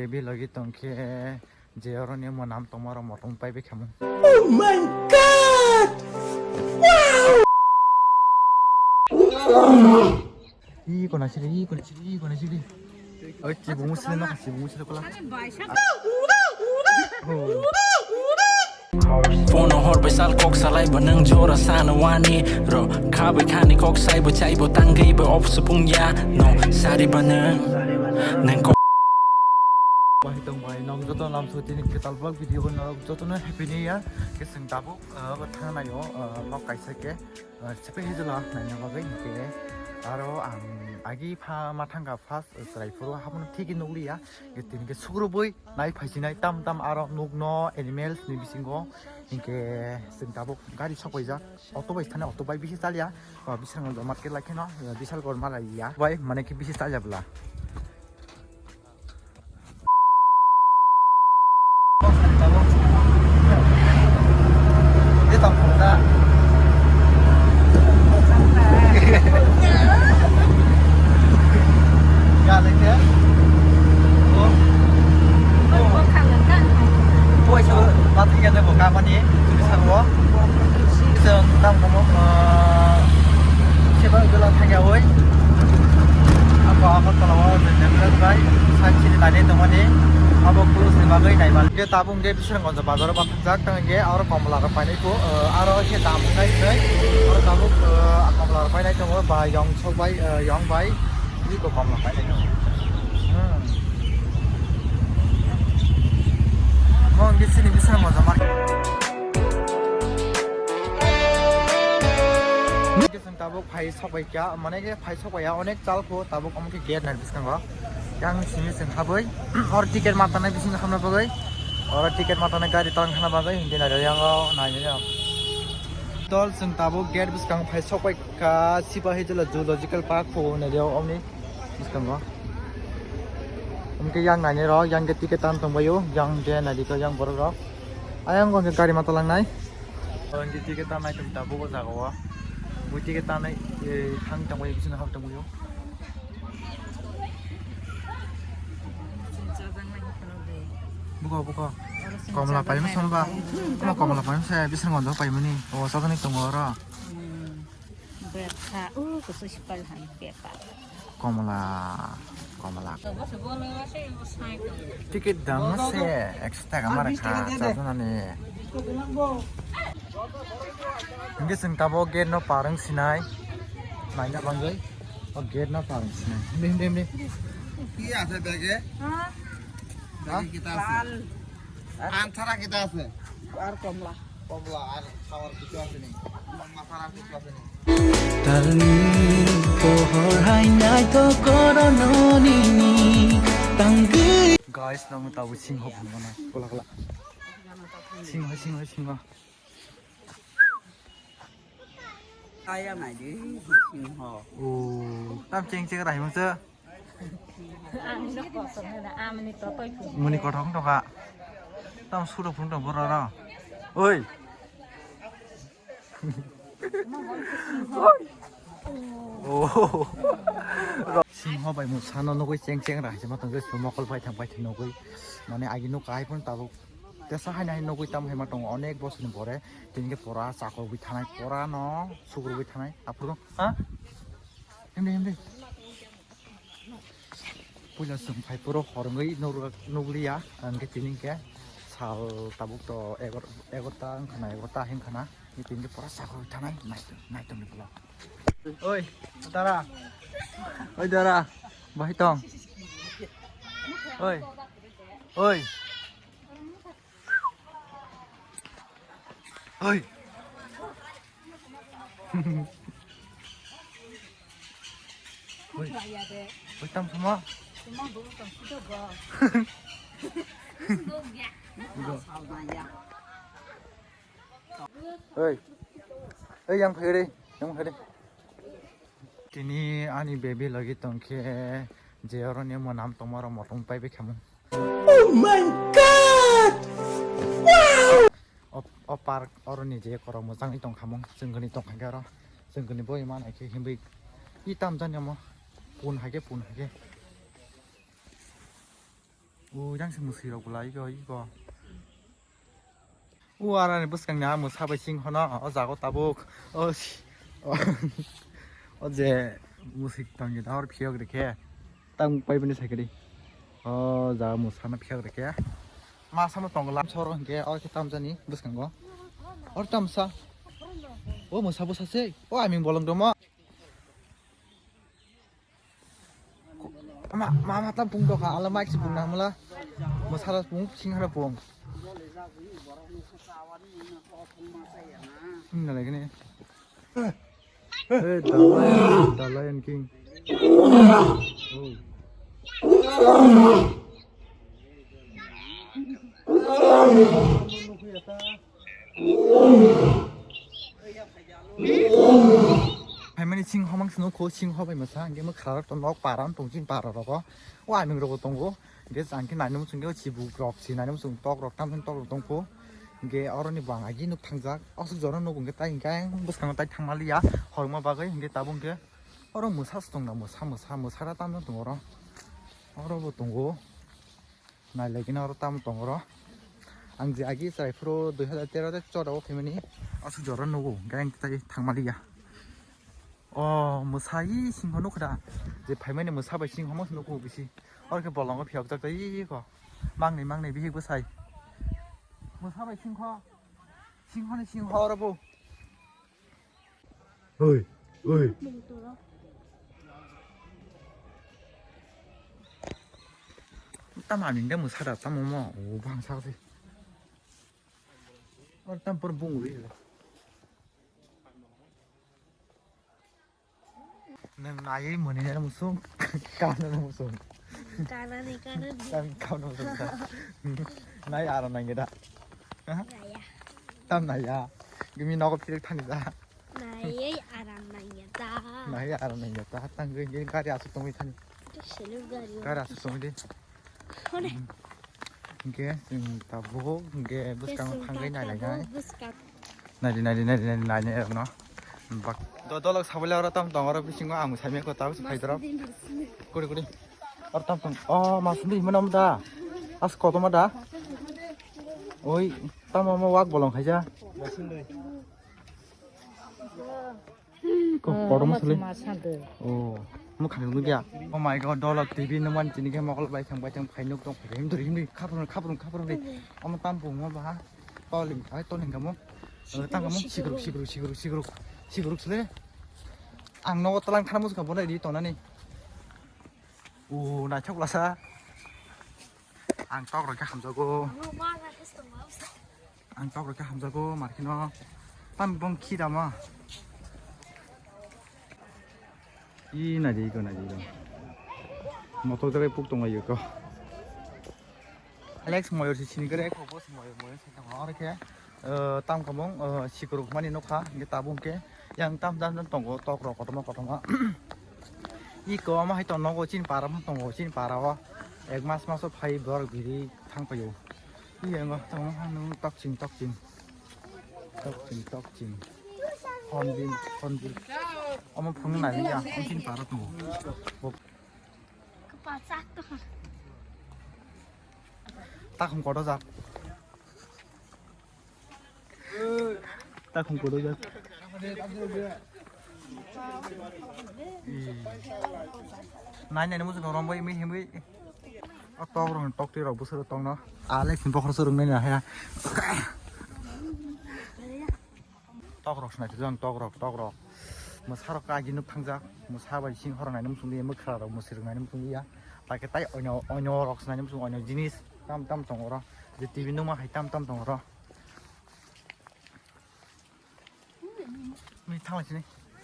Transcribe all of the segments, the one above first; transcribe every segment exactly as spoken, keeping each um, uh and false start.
Baby logi tongkhe je oro ni mo nam tongma rok motom pai bai khamu. Oh my God! Wow! Ih, kona siri, ih, kona siri, ih, kona siri. Oi, chibung sila na, chibung sila kola. Phone hor bai sal kok salai bo nwng jora sana wani ro kha bai khani kok sai bo chai bo tang gei bo op supung ya no sari ba nwng nwng kok. Bai tong bai nong joto lam so tini kwtal vlog video ko norok joto no happy new year. Ke seng tabuk, ah, bo thang nai o, ah, nok kaisa ke. Ah, sepe hijela naina bagwi hingke aro ang agi pha ma thangka first, eh, chwrai phuru haphano thik nukliya. Tini ke sugrubui nai phaisinai tam tam aro nukno animals ni bisingo hingke chwng tabuk gari sok paijak, auto bai thani auto bai bisi chaliya. Ah, bising market lai kheno, eh, bisal gor malai ya bai mane ke bisi chaliya bwla. Chwng tamo, ah, seba jela thangya oi. Ako Agartala o Jendra bai side side nainai tongmani abo close ni bagwi naiman. Hingke tabuk hingke Bisramganj bazar o bathakjak tang hingke aro komla rok painai ko, ah, aro khe dam wngnai wngnai aro tabuk, ah, komla rok painai tongo ba yong sok bai, ah, yong bai iko komla painai tongo. Hmm. Mo hingke chini Bisramganj mar. Tabuk phai sokbai kha, mane khe phai sokbai ya, onek chal kho, tabuk omo khe gate nai bwskango. Yang simi chwng habwi, or ticket ma tanai bisingo hamna bagwi, or ticket ma tanai gari tang hana bagwi, hindi nai yang o nai ya. Dol chwng tabuk gate bwskango phai sokbai kha, sipahi jila zoological park pho nai ya omni bwskango. Omkhe yang nai rok, yang khe ticket tan tongbaio, yang khe nai di kho yang borok rok. Ayang khe gari ma talang nai. Ang di ticket tanai tong tabuk o jaga o. Bo ticket tanai, eh, thang tongwi bising hap tongwi o. Buko, buko. Komla paima somba. Omo komla paima se bising gondo paimani. O sajani tongo oro. Hmm. Betha, o kusu sipal han betha. Komla, komla. Ticket dam se ekso taka mara kha, chajaknani. Hingke chwng tabuk gate no parwng sinai. Naina bangwi. O gate no parwng sinai. Himdi, himdi, himdi. Ki ase bag e? Ha? Bag e kita ase? Lal. Anthara kita ase? Ar komla. Komla ar sawar kichu ase ni? Masala kichu ase ni? Talni pohor hai naithok oro nonini tangwi. Guys, nang tabuk singho phunukna. Kola, kola. Singho, singho, singho. Kaya nai di, singho. O, tam cheng cheng rai mangsa. Ang no kosong na, amni to toi phu. Muni kothok tongkha. Tam suro phun tong boro ro. Oi. Oi. O. Singho bai musa no nugui cheng cheng rai se ma tong se mokol bai thang bai thang nugui. Mane agi no kai phun tabuk. Tesa hai nai nugui tam hai ma tongo onek bosor ni pore. Tini khe pora chakrugwi thanai, pora no sukrugwi thanai. Aphuru ha? Himdi, himdi. Puila chwng phai phuru horwngwi nukliya, hwnkhe tini hwnkhe sal tabuk to egor-, egarota wngkhana, egarota hinkhana, tini hwnkhe pura chakrwi thanai, naitom, naitomni vlog. Oi, dara. Oi, dara. Bahai tong. Oi. Oi. Oi. Oi. Oi, tam sama. Oi. Oi, yang phai re, yang phai re. Tini ani baby logi tongkhe je oro ni mo nam tongma rok motom pai bai khamu. Oh my God! Wow! O, o park oro ni je korok mwchangwi tong khamung, chwng kwnwi tong kha khe oro, chwng kwnwi boi ma nai khe himwi i tam jani omo pun hai khe, pun hai khe. O jang se mwswi rok bolai iko, iko. O arani bwskang ni a mwsa bai sing hono o jaga o tabuk. O si-, o, o je mwswi tong ya da hor phiyok rikhe. Tang pai bini sai kadi. O jaga mwsa no phiyok rikhe. Ma samo tong lam soro hwnkhe o khe tam jani bwskango. Or tamsa. O mwsa bwsa se. O aming bolong domo. Ma, ma, ma, tam pung doka, ala mic si pung nang mala. Masala pung, singhara pung. Sing na lagi ni. Eh, the Lion, the Lion King. Oh. Phaimani singho mang sino kho singho bai masa hingke mwkhra rok to nok para wng tong chini para rogo. O aming rogo tongo. Hingke chang khe nainwi muchung khe chibuk rok si nainwi muchung tok rok tam tok rok tong kho. Hingke oro ni bang agi nuk thangjak. Aswk jora nuk hingke tai hingke ayang bwskango tai thangma liya. Horma bagwi hingke tabuk hingke oro mwsa se tong da mwsa mwsa mwsa da tam tongo oro. Oro bo tongo. Nailaikhe oro tamo tongo oro. Ang je agi chwrai phuru dui hazar tero de chora o phaimani aswk jora nugo, hwnkhe ang tai thangmaliya. O mwsai singho nukho da, je phaimani mwsa bai singho mas nukho bisi. Oro khe bolongo phiyokjak tei kho. Mangnwi mangnwi bihik bwsai. Mwsa bai singho. Singhoni singho oro bo. Oi, oi. Tamo ani de mwsa da tamo mo. O bang sa se. Or tam por bung ri. Nang nai mani na musung. Kana na musung. Kana ni kana ni. Kan kau na musung. Nai ara nang da. Naya. Tam naya. Gimi nogo phirek thani da. Naiwi aram nangya ta. Naiwi aram nangya ta. Tangwi gari aswk tongwi thani. Seluk gari. Gari aswk tongwi di. Hone. Hingke chwng tabuk hingke bwskango thangwi nailainai. Naidi naidi naidi naidi naidi rokno. Bak. Do dolok sabole oro tam tong oro bisingo ang saimekho tabuk phai dorop. Kuri kuri. Oro tam tong. Oh, masindi himano da. As kotoma da. Oi, tamo mo wak bolong khaija. Ko kotorma sele. Oh, mo khani nugya. Oh my God, dolok T V nungmani tini khe mokol bai thang bai thang phai nuk tong. Himdri himdri khapur khapur khapur de. Omo tam pung mo ba. Toling ai toling kamo. Tang kamo sigruk sigruk sigruk sigruk sigruk sele. Ang nogo talang khana musu kabo nai di tonani. Oh, naithok lasa. Ang tok rok khe hamjago. Ang tok rok khe hamjago, markheno. Tam bong khi dama. I nadi ko nadi ko. Motor jagai puk tong ayo ko. Alex moyor si sini gere ko bos moyor moyor si tong ore khe. Eh, tam kamung, eh, sikuruk mani nukha, hingke tabuk hingke yang tam tam tam tongo, tok rok kotorma kotorma. Iko omo hai tongo, chini para omo tongo, chini para o ek mas mas o phai borok biri thang paio. Iyango tongo hanu tokching tokching. Tokching tokching. Hornbill, hornbill. Omo phunuk nai ya, chini para tongo. Bo- Kwpal chak tong. Takhum kotor jak. Takhum kotor jak. Nai nai musu rombai mi himwi. O tok rok tok twi rok busur tong no. Ale sim bokhor surung nai na haya. Tok rok sinai tong tok rok tok rok. Mwsa rok agi nuk thangjak. Mwsa bai sing horong nai nung sung ya mwkhra rok mwswi rok nai nung sung ya. Lake tai oino oino rok sinai nung sung oino jinis. Tam tam tong oro. Je T V nungma hai tam tam tong oro. Ni thang lai sini.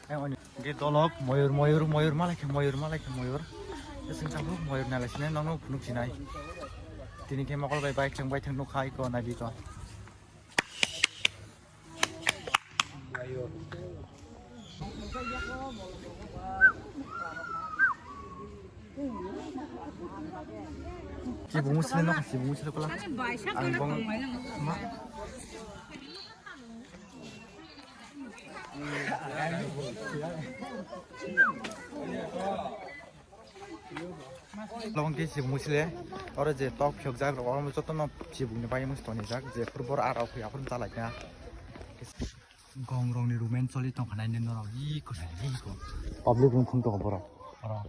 Ai, oino. Ge dolok moyur moyur moyur malai khe moyur malai khe moyur. Sing thabu moyur nai lai sini nang nang phunuk sinai. Tini khe mokol bai bai thang bai thang nuk hai ko nai di ko. Chibung sile no, chibung sile pala. Ang bong ma. Long ke chibung sile, oro je tok phiyok jak rok, oro joto no chibung ni bai musto ni jak, je phuru bor arok ya phuru chalai na. Gong rong ni rumen choli tong khanai ni norok, i ko sai, i ko. Public room phung tong borok. Oro.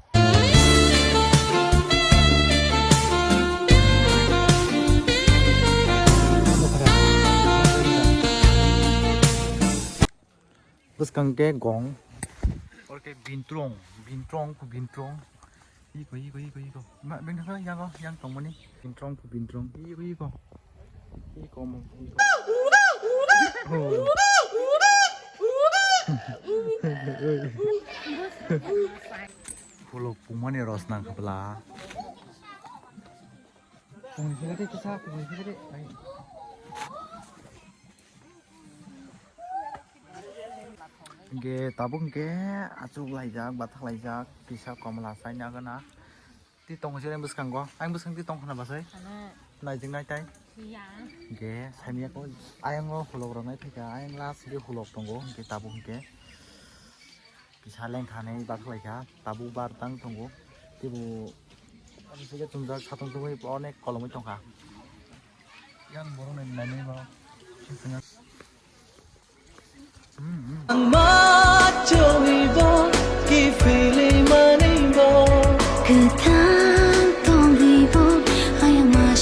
Bwskang ke gong. Oro ke bintrong, bintrong, bintrong. Iko, iko, iko, iko. Ma, bini kha yang, yang tongmani. Bintrong, bintrong. Iko, iko. Iko mo, iko. Oh. Hulok pungmani rosna khabla. Pungni khe de kisa, pungni khe de. Ai. Hingke tabuk hingke achuk laijak, bathak laijak, kisa komla saina gana. Ti tongo sini bwskango, ang bwskang ti tongkhana basai. Ano. Naijak nai tai. Iya. Hingke saimya ko, ayang o hulok rok nai phaikha, ayang last hingke hulok tongo, hingke tabuk hingke. Kisa lengkha hinwi bathalaikha, tabuk bar tang tongo. Teibo, abo se chumjak satung tungwi onek kolomwi tongkha. Yang borok nai nai bo. Hmm, hmm. Ang ma chowi bo, ki feeling mani bo. Kwthang tongwi bo, ayang ma.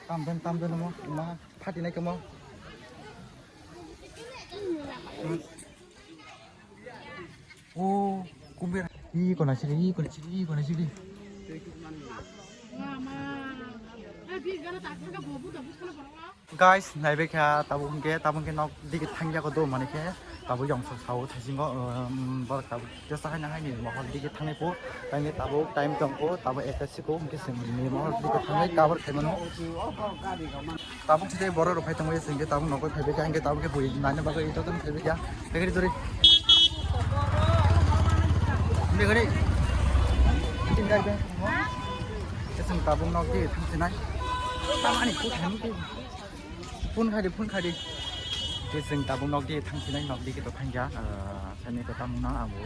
Tam den, tam den mo, ma phati nai kamo. Hmm. O, kumbera. Iko na siri, iko na siri, iko na siri. Guys, naibe kha tabuk hingke, tabuk hingke nok digi thangya ko do mani khe, tabuk yong sok sao thaisingo, um, bor tabuk jesa haina haini mohol digi thangnai po, tangni tabuk time tong po, tabuk ekta siko hingke sengni mohol digi thangnai cover khaimano. Tabuk chide borok rok phai tongwi sengke tabuk nokoi phaibai kha, hingke tabuk khe bui nani bagwi joto phaibai kha. Begari duri. Begari. Tinggal be. Eseng tabuk nok di thang sinai. Tamani ku thang di. Phone khadi, phone khadi. Eseng tabuk nok di thang sinai, nok di kito thang ya. Sani ko tamung na abo.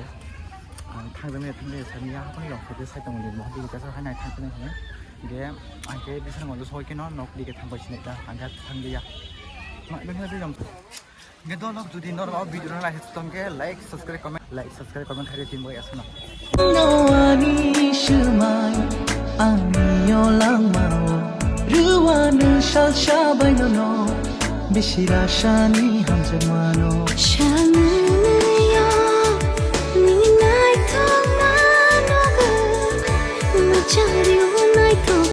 Ang thang dene thang de sani ya. Apa ni rok phai de sai tong di, mohdi kasa hai nai thang sinai. Ge, ang khe bising mo soi khe no nok di khe thang bai sinai ta, ang khe thang di ya. Ma, bini khe jam. Ge do nok judi nor o video no like tong khe like, subscribe, comment, like, subscribe, comment khai di tin bai asna. No ani shwmai, ani yo langmao, rwani sal sabai no no, bisira sani hamjakmano. Shanani yo, ni naithok mano ge, muchari